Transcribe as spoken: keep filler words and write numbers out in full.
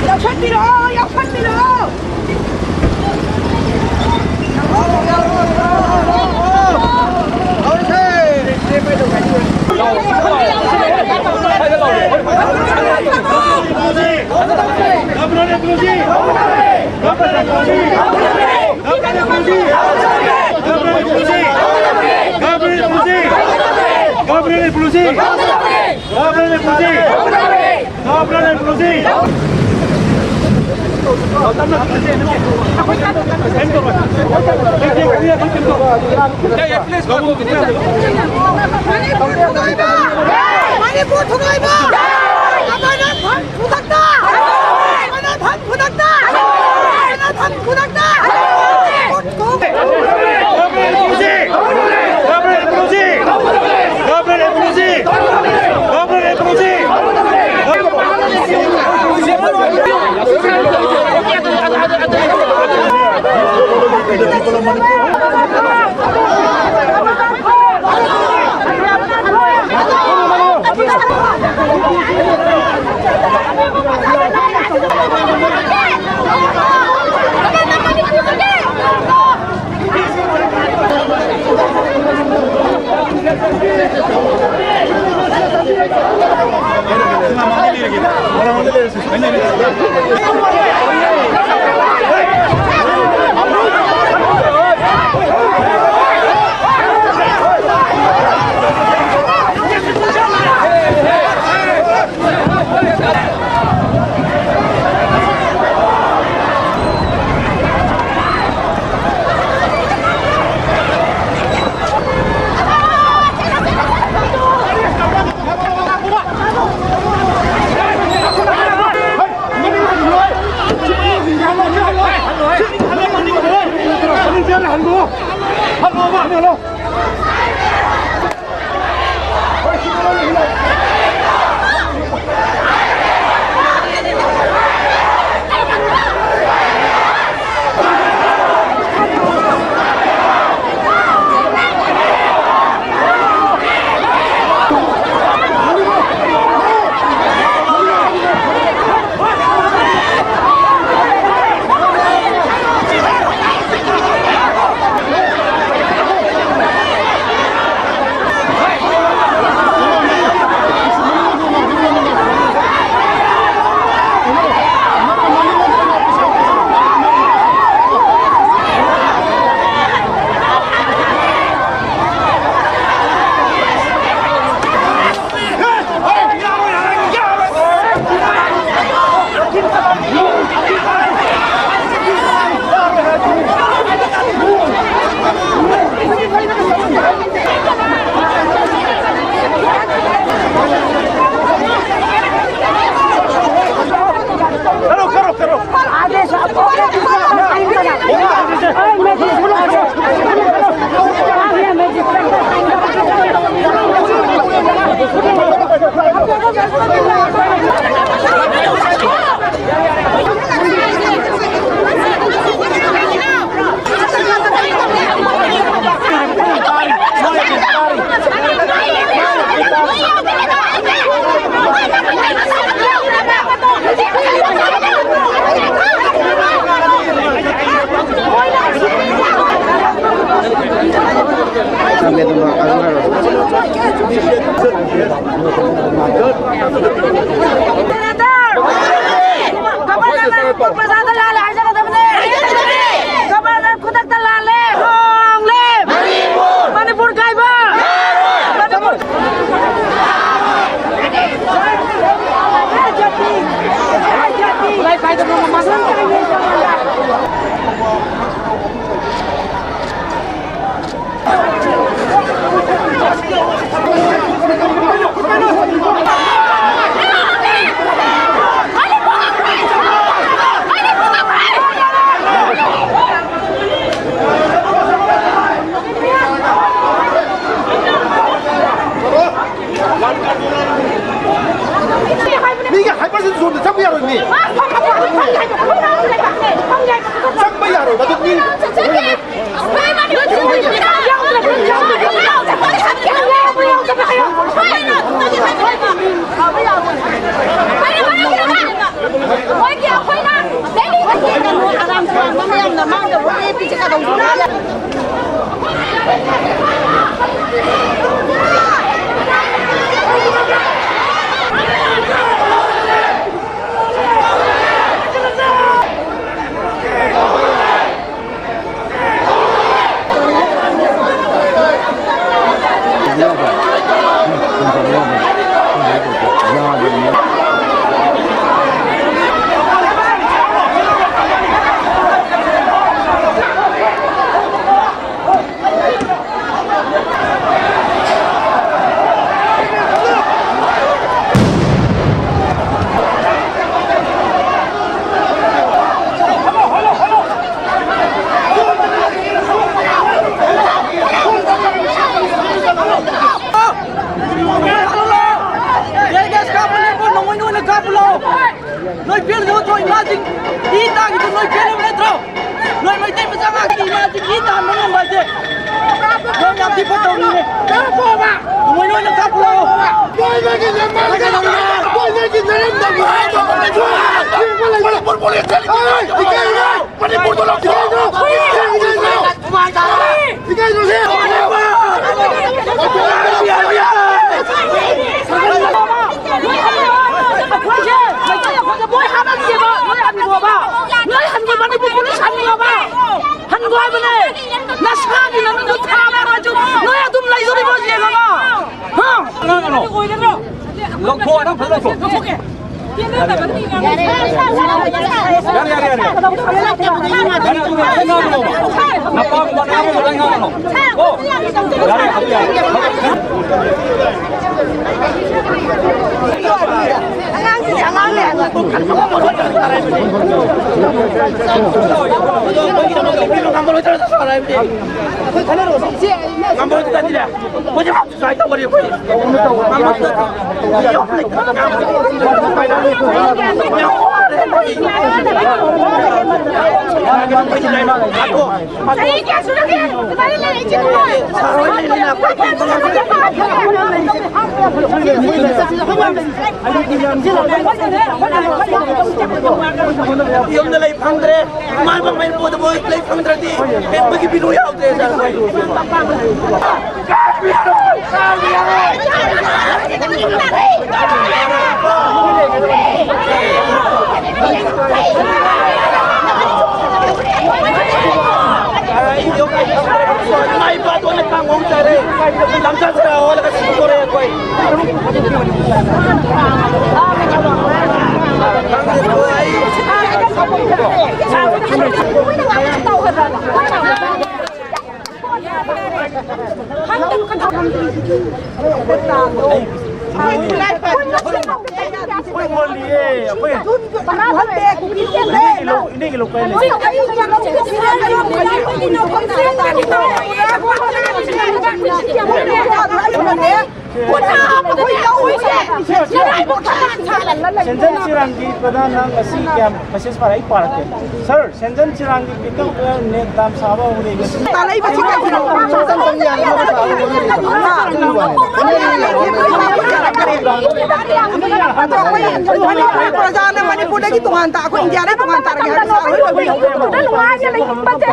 ꯂꯧꯁꯟꯕꯤꯔꯛꯑꯣ, ꯂꯧꯁꯟꯕꯤꯔꯛꯑꯣ꯫ ꯃꯅꯤꯄꯨꯔ ꯊꯨꯒꯥꯏꯕ! ꯃꯅꯤꯄꯨꯔ ꯊꯨꯒꯥꯏꯕ! ꯑꯃꯅ ꯐꯝ ꯈꯨꯗꯛꯇ! ꯑꯃꯅ ꯐꯝ ꯈꯨꯗꯛꯇ! ꯑꯃꯅ ꯐꯝ ꯈꯨꯗꯛꯇ! ꯆꯪꯕ ꯌꯥꯔꯣꯏꯕ, ꯑꯗꯨ ꯃꯤ ꯃꯣꯏꯒꯤ ꯑꯩꯈꯣꯏꯅ ꯗꯦꯜꯂꯤꯗ ꯌꯦꯡꯉꯅꯨ, ꯑꯔꯥꯝ ꯈꯧꯔꯥꯡꯕ ꯃꯌꯥꯝꯅ ꯃꯥꯡꯗ ꯋꯥꯔꯦꯞ ꯄꯤꯁꯦ ꯀꯩꯗꯧꯗꯣꯏꯅꯣ? Tear gas ꯀꯥꯞꯄꯅꯦꯀꯣ, ꯅꯣꯡꯃꯩ ꯅꯣꯏꯅ ꯀꯥꯞꯄꯨ ꯂꯥꯎ꯫ ꯅꯣꯏ ꯄꯦꯜꯂꯤꯗꯣ ꯅꯠꯇ꯭ꯔꯣ? ꯏꯃꯥꯁꯤꯡ ꯏ ꯇꯥꯈꯤꯕ ꯅꯣꯏ ꯄꯦꯜꯂꯕ ꯅꯠꯇ꯭ꯔꯣ? ꯅꯣꯏ ꯃꯩꯇꯩ ꯃꯆꯥ ꯉꯥꯛꯇ ꯏꯃꯥꯁꯤꯡ ꯏ ꯇꯥꯍꯟꯕ ꯉꯝꯕ ꯍꯥꯏꯁꯦ ꯅꯣꯏ ꯌꯥꯝ ꯊꯤ ꯐꯠꯇꯕꯅꯤꯅꯦ꯫ ꯅꯣꯡꯃꯩ ꯅꯣꯏꯅ ꯀꯥꯞꯄꯨ ꯂꯥꯎ꯫ ꯃꯅꯤꯄꯨꯔ ꯄꯨꯂꯤꯁ ꯆꯠꯂꯤꯅꯦ꯫ ꯃꯅꯤꯄꯨꯔꯗ ꯂꯧꯊꯣꯛꯑꯣ! ꯏꯀꯥꯏꯗ꯭ꯔꯣ? ꯏꯀꯥꯏꯗ꯭ꯔꯣ ꯁꯤ? ꯑꯩꯈꯣꯏꯁꯦ ꯃꯩꯇꯩ ꯑꯩꯈꯣꯏꯁꯦ ꯃꯣꯏ ꯍꯥꯠꯍꯟꯒꯦꯕ, ꯅꯣꯏ ꯍꯟꯈꯣꯕ, ꯅꯣꯏ ꯍꯟꯈꯣ, ꯃꯅꯤꯄꯨꯔ ꯄꯨꯂꯤꯁ ꯍꯟꯈꯣꯕ, ꯍꯟꯈꯣ ꯍꯥꯏꯕꯅꯦ꯫ ꯅꯁꯥꯒꯤ ꯅꯃꯤꯡꯗꯣ ꯊꯥꯕ ꯍꯥꯏꯁꯨ ꯅꯣꯏ ꯑꯗꯨꯝ ꯂꯩꯗꯣꯔꯤꯕꯣ ꯌꯦꯡꯉꯒ? ꯍꯥ? ꯂꯧꯊꯣꯛꯑꯣ, ꯅꯪ ꯐꯖꯅ ꯂꯧꯊꯣꯛꯑꯣ꯫ ꯌꯥꯔꯦ, ꯌꯥꯔꯦ, ꯌꯥꯔꯦ꯫ ꯌꯥꯔꯦ, ꯑꯗꯨ ꯌꯥꯔꯦ, ꯉꯥꯡꯒꯅꯣꯕ꯫ ꯅꯄꯥꯒꯨꯝꯕ ꯅꯌꯥꯝꯕꯒꯨꯝꯕ ꯉꯥꯡꯒꯅꯣ꯫ ꯀꯣ? ꯌꯥꯔꯦ, ꯑꯗꯨ ꯌꯥꯔꯦ꯫ ꯑꯉꯥꯡꯁꯤꯗꯤ ꯑꯉꯥꯡꯅꯦ ꯍꯥꯏꯕ꯫ ꯉꯝꯕ ꯅꯠꯇꯦ, ꯇꯥꯗꯤꯅꯦ꯫ ꯍꯧꯖꯤꯛ ꯁꯨꯃꯥꯏꯅ ꯇꯧꯒꯅꯤ ꯑꯩꯈꯣꯏ꯫ ꯆꯍꯤ ꯀꯌꯥ ꯁꯨꯔꯒꯦ? ꯑꯗꯨꯃꯥꯏꯅ ꯂꯩꯔꯛꯏꯁꯦ ꯅꯨꯡꯉꯥꯏ꯫ ꯌꯨꯝꯗ ꯂꯩ ꯐꯪꯗ꯭ꯔꯦ꯫ ꯏꯃꯥ ꯏꯄꯥ ꯃꯩ ꯄꯨꯗꯕ ꯂꯩ ꯐꯪꯗ꯭ꯔꯗꯤ ꯍꯤꯡꯕꯒꯤ ꯚꯦꯂꯨ ꯌꯥꯎꯗ꯭ꯔꯦ ꯁꯥꯔ꯫ ꯏꯃꯥ ꯏꯄꯥꯗꯣ ꯂꯩ ꯐꯪ ꯉꯝꯗꯔꯦ꯫ ꯂꯝꯆꯠ ꯁꯥꯔ ꯍꯣꯜꯂꯒ ꯁꯤꯗꯣꯔꯦ ꯑꯩꯈꯣꯏ꯫ ꯑꯩꯈꯣꯏ ꯍꯣꯜꯂꯤꯌꯦ, ꯑꯩꯈꯣꯏ꯫ ꯏꯅꯦꯒꯤ ꯂꯧ, ꯏꯅꯦꯒꯤ ꯂꯧ ꯀꯥꯏ ꯂꯩ? ꯁꯦꯟꯖꯟ ꯆꯤꯔꯥꯡꯒꯤ ꯄ꯭ꯔꯙꯥꯟꯅ ꯉꯁꯤ ꯀꯌꯥꯝ ꯃꯦꯁꯦꯖ ꯄꯥꯔꯛꯏ? ꯄꯥꯔꯛꯀꯦ꯫ ꯁꯥꯔ, ꯁꯦꯟꯖꯟ ꯆꯤꯔꯥꯡꯒꯤ ꯄꯤꯀꯞ ꯅꯦꯠ ꯗꯥꯝ ꯁꯥꯕ ꯍꯧꯔꯦ ꯉꯁꯤ꯫ ꯇꯥꯂꯩꯕꯁꯤ ꯀꯩꯒꯤꯅꯣ? ꯃꯅꯤꯄꯨꯔ ꯄ꯭ꯔꯖꯥꯅ ꯃꯅꯤꯄꯨꯔꯗꯒꯤ ꯇꯣꯉꯥꯟ ꯇꯥ-, ꯑꯩꯈꯣꯏ ꯏꯟꯗꯤꯌꯥꯗꯒꯤ ꯇꯣꯉꯥꯟ ꯇꯥꯔꯒꯦ ꯍꯥꯏꯕ ꯁꯥꯔ ꯍꯣꯏ ꯑꯣꯏꯕꯤꯌꯨ꯫ ꯅꯨꯡꯉꯥꯏꯅ ꯂꯩꯅꯤꯡꯕꯁꯦ꯫